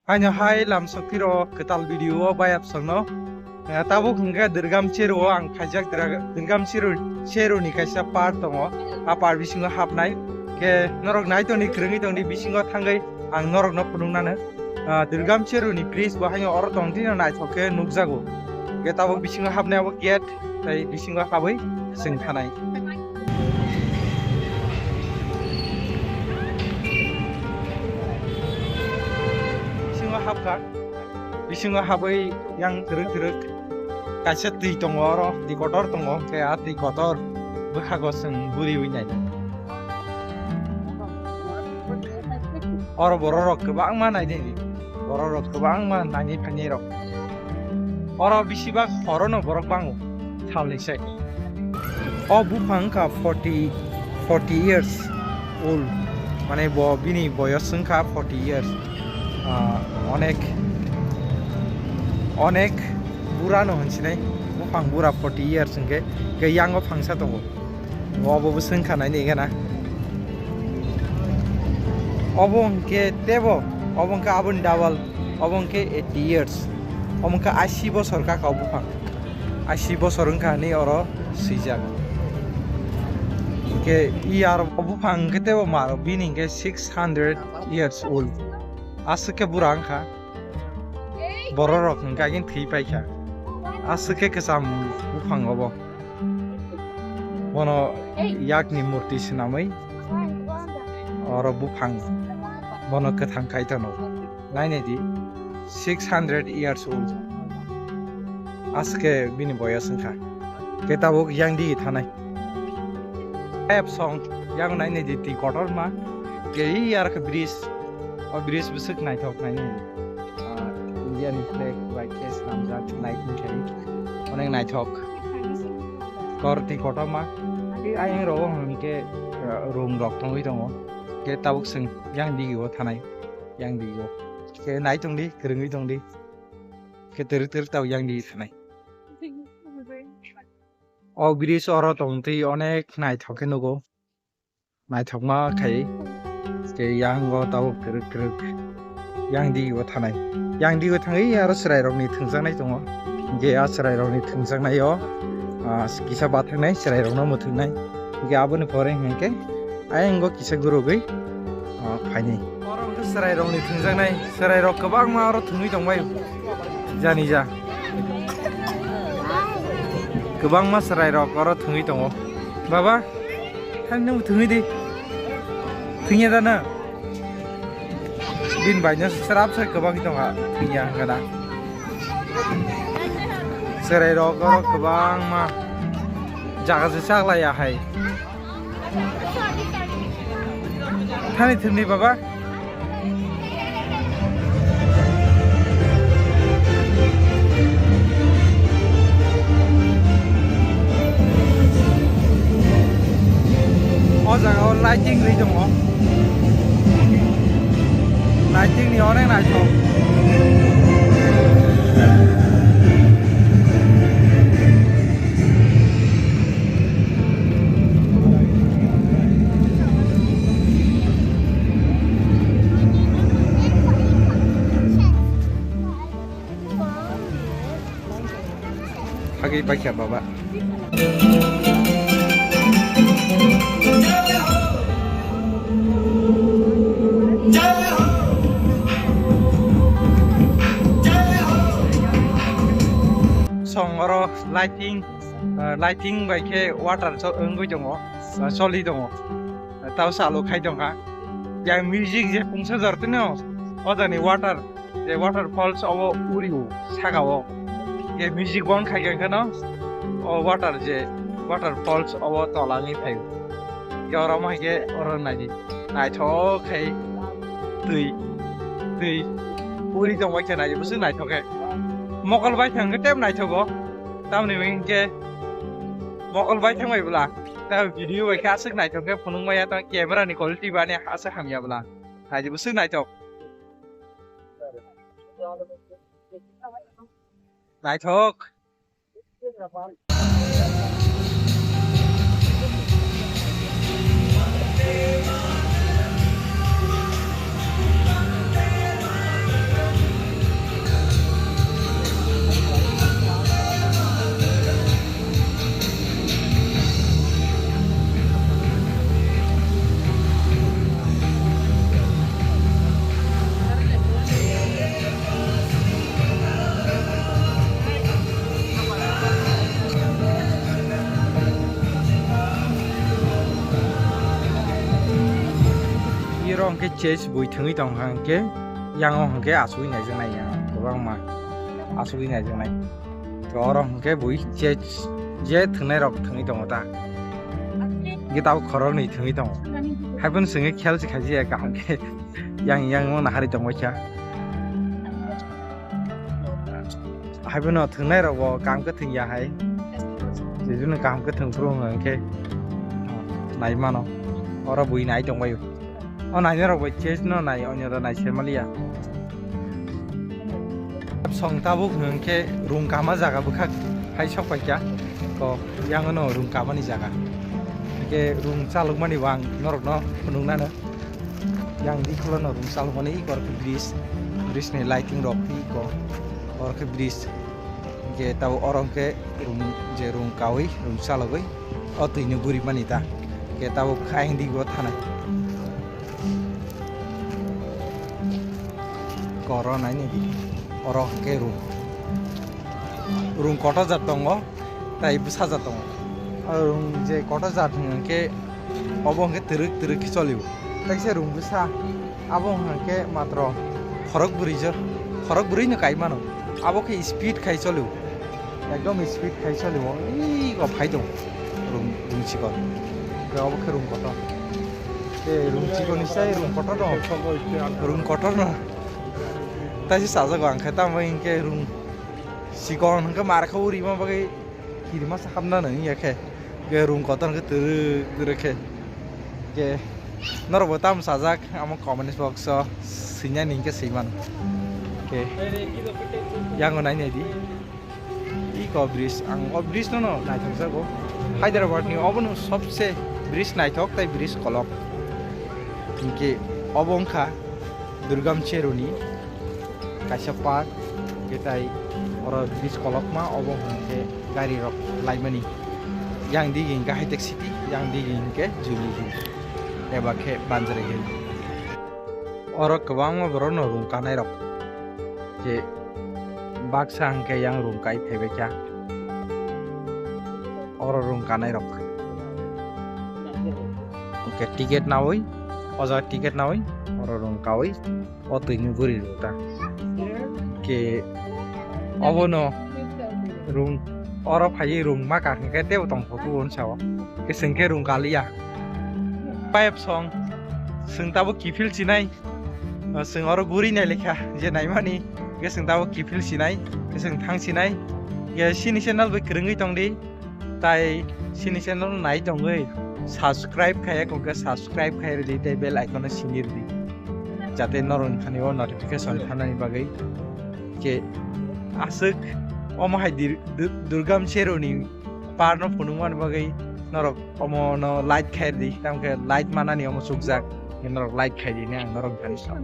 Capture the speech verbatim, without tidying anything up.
Haino hai lamsok tiro kwtal video o bayapsokno. Eh, tabuk hwnkhe Durgam Cheru o ang khaijak Dra-, Durgam Cheru, Cheru ni kaisa park tongo. A park bisingo hapnai. Khe norok nai tongdi, kwrwngwi tongdi, bisingo thangwi ang norokno phunuknano. Ah, Durgam Cheru ni bridge bo haino oro tong tino naithok khe nukjago. Khe tabuk bisingo hapnai abo gate. Tai bisingo habwi chwng thanai. Bisingo habkha. Bisingo habwi yang twrwk twrwk kaisa twi tongo oro, twi kotor tongo, hwnkhe a twi kotor bwkhago chwng buriwi naidi. Oro bororok kwbangma naidi, bororok kwbangma naini phainai rok. Oro bisibak horono borok bango, salni se. O buphang wngkha forty, forty years old, mane bo bini boyos wngkha forty years. Ah, onek, onek burano hinsinai, buphang bura forty years hwnkhe, hwnkhe yango phangsa tongo. Obo bo swngkha naini gana. Obo hwnkhe tebo, obo hwnkhe aboni double, obo hwnkhe eighty years. Obo hwnkhe ashi bosor kaka o buphang. Ashi bosor wngkha hinwi oro swijak. Hwnkhe i aro o buphang hwnkhe tebo mar, bini hwnkhe six hundred years old. Aswk khe bura wngkha. Bororok hwnkhe agini thwi paikha. Aswk khe kwcham buphang obo. Bono yakni murti swnamwi oro buphang bono kwthang khai tono. Nainai di, six hundred years old. Aswk khe bini boyos wngkha. Khe tabuk yang digi thanai. Apsong yang nainai di twi kotorma. Khe iyar khe bridge. O bridge bwswk naithok nainai di. Ah, India ni flag bai khe swnamjak lighting khai. Onek naithok. Kor twi kotorma. Tei ayang rogo hwnkhe, ah, room rok tongwi tongo. Khe tabuk chwng yang digi o thanai. Yang digi o. Khe nai tongdi, kwrwngwi tongdi. Khe twrwk twrwk tabuk yang digi thanai. O bridge oro tongtwi onek naithok khe nugo. Naithokma khai. Tei yang o tabuk kwrwk kwrwk. Yang digi o thanai. Yang digi o thangwi aro chwrairokni thwngjaknai tongo. Hwnkhe a chwrairokni thwngjaknai o, ah, kisa bathangnai chwrairokno mwthwngnai. Hwnkhe aboni pore hwnkhe ayang o kisa gurugwi, ah, phainai. Oro hwnkhe chwrairokni thwngjaknai. Chwrairok kwbangma oro thwngwi tongbai. Jani ja. Kwbangma chwrairok oro thwngwi tongo. Baba, thani nwng thwngwi di. Thwngya da na? Bini baino srap se kwbangwi tongkha, thwngya hwnkha da. Chwrairok oro kwbangma jaga se chaklaiya hai. Thani thwngdi baba. O jaga o lighting ri tongo. Lighting ni onek naithok. Hagi baikha baba. Song oro lighting, ah, lighting bai khe water cho-, wngwi tongo, ah, choli tongo. Tao salo khai tongkha. Yang music je pungsa jor tino, o jani water, je waterfalls obo uri o, saka o. Je music bon khai khe no, o water je, waterfalls obo tola ni phai. Jorom hai khe oro nai di. Naithok khai twi, twi uri tong bai khe nai di, bwswk naithok khe. Mokol bai thang khe tep naithogo. Tamni hwn khe mokol bai thang bai bwla. Ta video bai khe aswk naithok khe phunuk maya tang camera ni quality bani aswk hamya bwla. Nai di bwswk naithok. Naithok. Chase bui thwngwi tong kha hwnkhe, yang o hwnkhe asugwi naijaknai, yang kwbangma asugwi naijaknai. To oro hwnkhe bui chase je thwngnai rok thwngwi tongo ta. Hwnkhe tabuk khoroknwi thwngwi tongo. Haiphano chwngwi khel se khaijaya kaham khe yang yang no nahari tongbaikha. Haiphano thwngnai rok bo kaham khe thwngya hai. Jephano kaham khe thwngphuru hwnkhe nai mano. Oro bui nai tongbaio. O nainai rok bai chase no nai, onyo da nai se maliya. Song tabuk hwnkhe rung kama jaga bwkhak hai sok paikha. Ko yang no rung kamani jaga. Hwnkhe rung chalokmani bo ang norok no phunuknano. Yang di khulano rung chalokmani iko bridge, bridge ni lighting rok iko, oro khe bridge. Hwnkhe tabuk oro hwnkhe rung, je rung kaui rung chalogwi o twi ni guri mani ta. Hwnkhe tabuk ayang di bo thanai. Koro naini di. Oro hwnkhe rung. Rung kotor jat tongo, tai bwsa jat tongo. O rung je kotor jat hwnkhe obo hwnkhe twrwk twrwk khe cholio. Tei se rung bwsa abo hwnkhe matro khorok bwrwi jo, khorok bwrwi no kai mano. Abo khe speed khai cholio. Ekdom speed khai cholio. Ego phai tong. Rung, rung chikon. Khe obo khe rung kotor. Khe rung chikon ni sai rung kotor no. Rung kotor no. Tai se sajago ang khe tamo hwnkhe rung chikon hwnkhe mar khe uri ma bagwi kirima sa hamna nang ya khe. Khe rung kotor hwnkhe twrwk twrwk khe. Khe norok bo tamo sajak amo comment box o swinani hwnkhe swiman. Khe yango nainai di. Iko bridge, ang o bridge no, no naithok jago. Hyderabad ni obono sobse bridge naithok tai bridge kolok. Hwnkhe obo wngkha Durgam Cheroni kaisa park, hwnkhe tai oro bridge kolokma obo hwnkhe gari rok laimani. Yang digi hwnkhe Hitech City, yang digi hwnkhe Jubilee Hill, eba khe Banjari Hill. Oro kwbangma borok no rung kanai rok. Je baksa hwnkhe yang rung kai phaibaikha. Oro rung kanai rok. Hwnkhe ticket naui, o jaga ticket naui, oro rung kaui, o twi ni guri rung ta. Hwnkhe obono rung, oro phaiwi rung ma kha hwnkhe teibo tong photo unsa o. Hwnkhe chwng khe rung kaliya. Pipe song, chwng tabuk kiphil chinai. O, chwng oro guri nai lekha je naimani, hwnkhe chwng tabuk kiphil sinai, hwnkhe chwng thang sinai. Hwnkhe chini channel bai kwrwngwi tongdi, tai chini channel no nai tongwi subscribe khaiya, hwnkhe subscribe khai rwdi tei bell icon no sini rwdi, jate norokni thani o notification thanani bagwi. Hwnkhe aswk omo hai dir-, du-, Durgam Cheroni park no phunukmani bagwi norok omo no like khai rwdi, tamokhe like manani omo chukjak, norok like khai di, ang norok thani sa.